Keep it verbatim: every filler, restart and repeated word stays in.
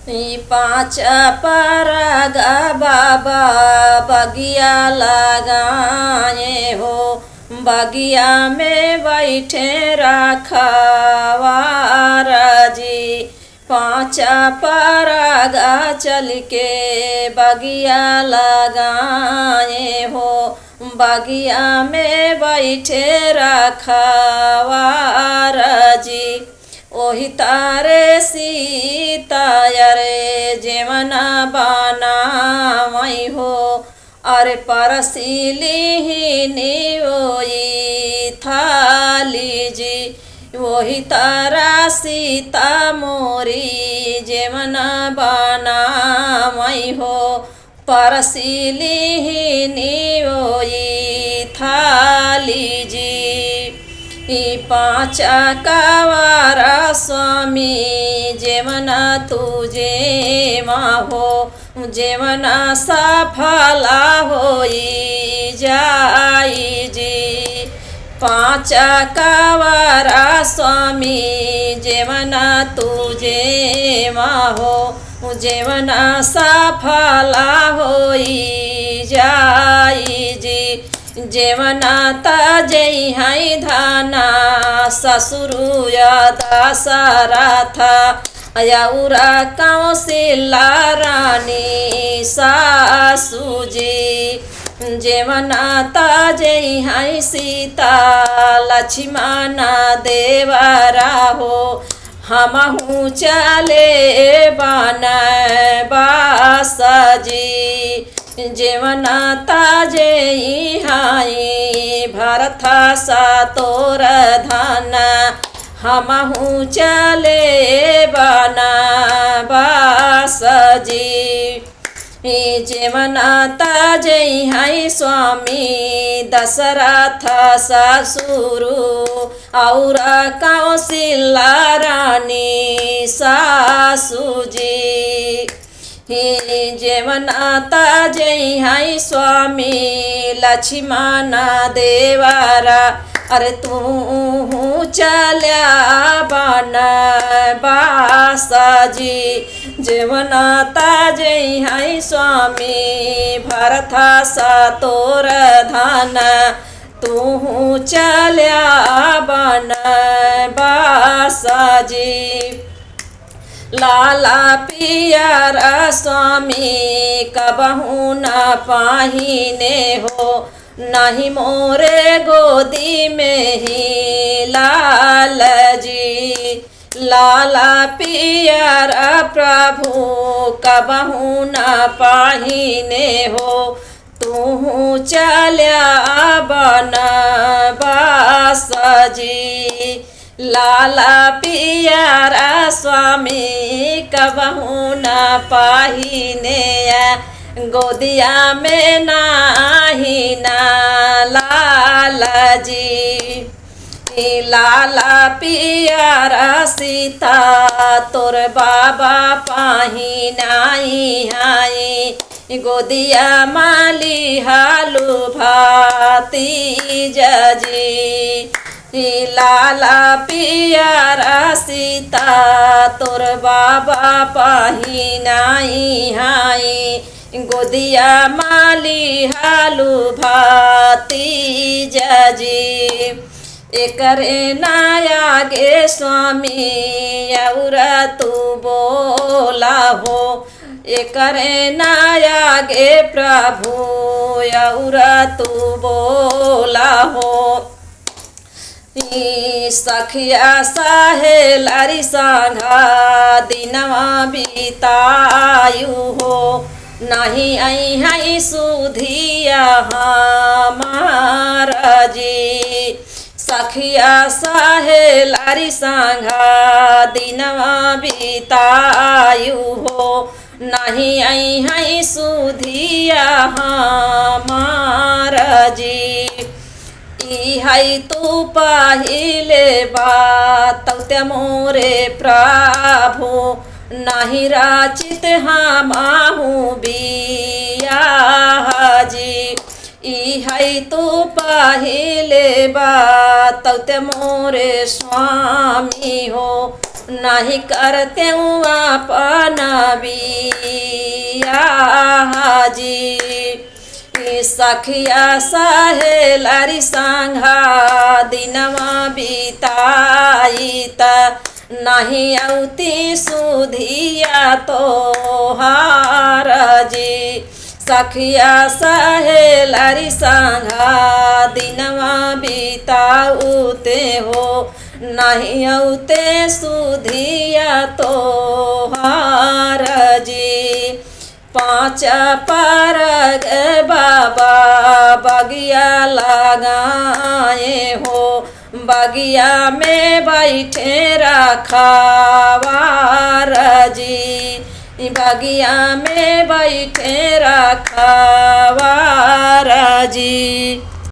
ई पाँच परग बाबा बगिया लगाए हो, बगिया में बैठे रखवार जी। पाँच परग चल के बगिया लगाए हो, बगिया में बैठे रखवार जी। ओही तारे सीता अरे जेवना बनावई हो, अरे परसिली ही निवोई थाली जी। ओही तारा सीता मोरी जेवना बनावई हो, परसिली ही निवोई थाली जी। ई पाँच कवार स्वामी जेवना तुझे हो, जेवना सफल होई जाई जी। पाँच कवार स्वामी जेवना तुझे हो, जेवना सफल होई जाई जी। जेवना तजई है धना ससुरु या दशरथ, अउर कौशल्या रानी सासु जी। जेवना तजई है सीता लक्ष्मण देवरा हो, हमहूँ चले बनवास जी। जेवना तजई है भरत सा तोर धन, हमहूँ चले बनवास जी। ई जेवना तजई है स्वामी दशरथ ससुरु, अउर कौशल्या रानी सासु जी। ई जेवना तजई है स्वामी लक्ष्मण देवरा, अरे तू चल्या बनवास जी। जेवना तजई है स्वामी भरत सा तोर धन, तू चल्या बनवास जी। लाल पियर स्वामी कबहूँ न पाहिने हो, नाहीं मोरे गोदी में ही लाल जी। लाल पियर प्रभु कबहूँ न पाहिने हो, तू चल्या बनवास जी। लाल पियर स्वामी कबहूँ न पाहिने, गोदिया में नाहीं ना लाल जी। ई लाल पियर सीता तोर बाबा पाहिनाई हाई, गोदिया माली हालू भातीजा जी। ई लाल पियर सीता तोर बाबा पाहिनाई हाई, गोदिया माली हालू भातीजा जी। एकरे ना आगे स्वामी अउर तू बोला हो, एकरे ना आगे प्रभु अउर तू बोला हो। ई सखिया सहेलरी संघा दिनवा बितायु हो, नाहीं अइहैं सुधिया हमार जी। सखिया सहेलरी संघा दिनवा बितायु हो, नाहीं अइहैं सुधिया हमार जी। ई है तू पहिले बात तौत्या मोरे प्रभु, नाहीं रचित हमाहू बियाह जी। ई है तो पहिले बात ते मोरे स्वामी हो, नहीं करते हूँ अपन बियाह जी। ई सखिया सहेलरी संघा दिनवा बिताई त नहीं औती सुधिया तोहार जी। सखिया सहेलरी संघा दिनवा बिताउते हो, नहीं औते सुधिया तोहार जी। पाँच परग बाबा बगिया लगाए हो, बगिया में बैठे रखवार जी, बगिया में बैठे रखवार जी।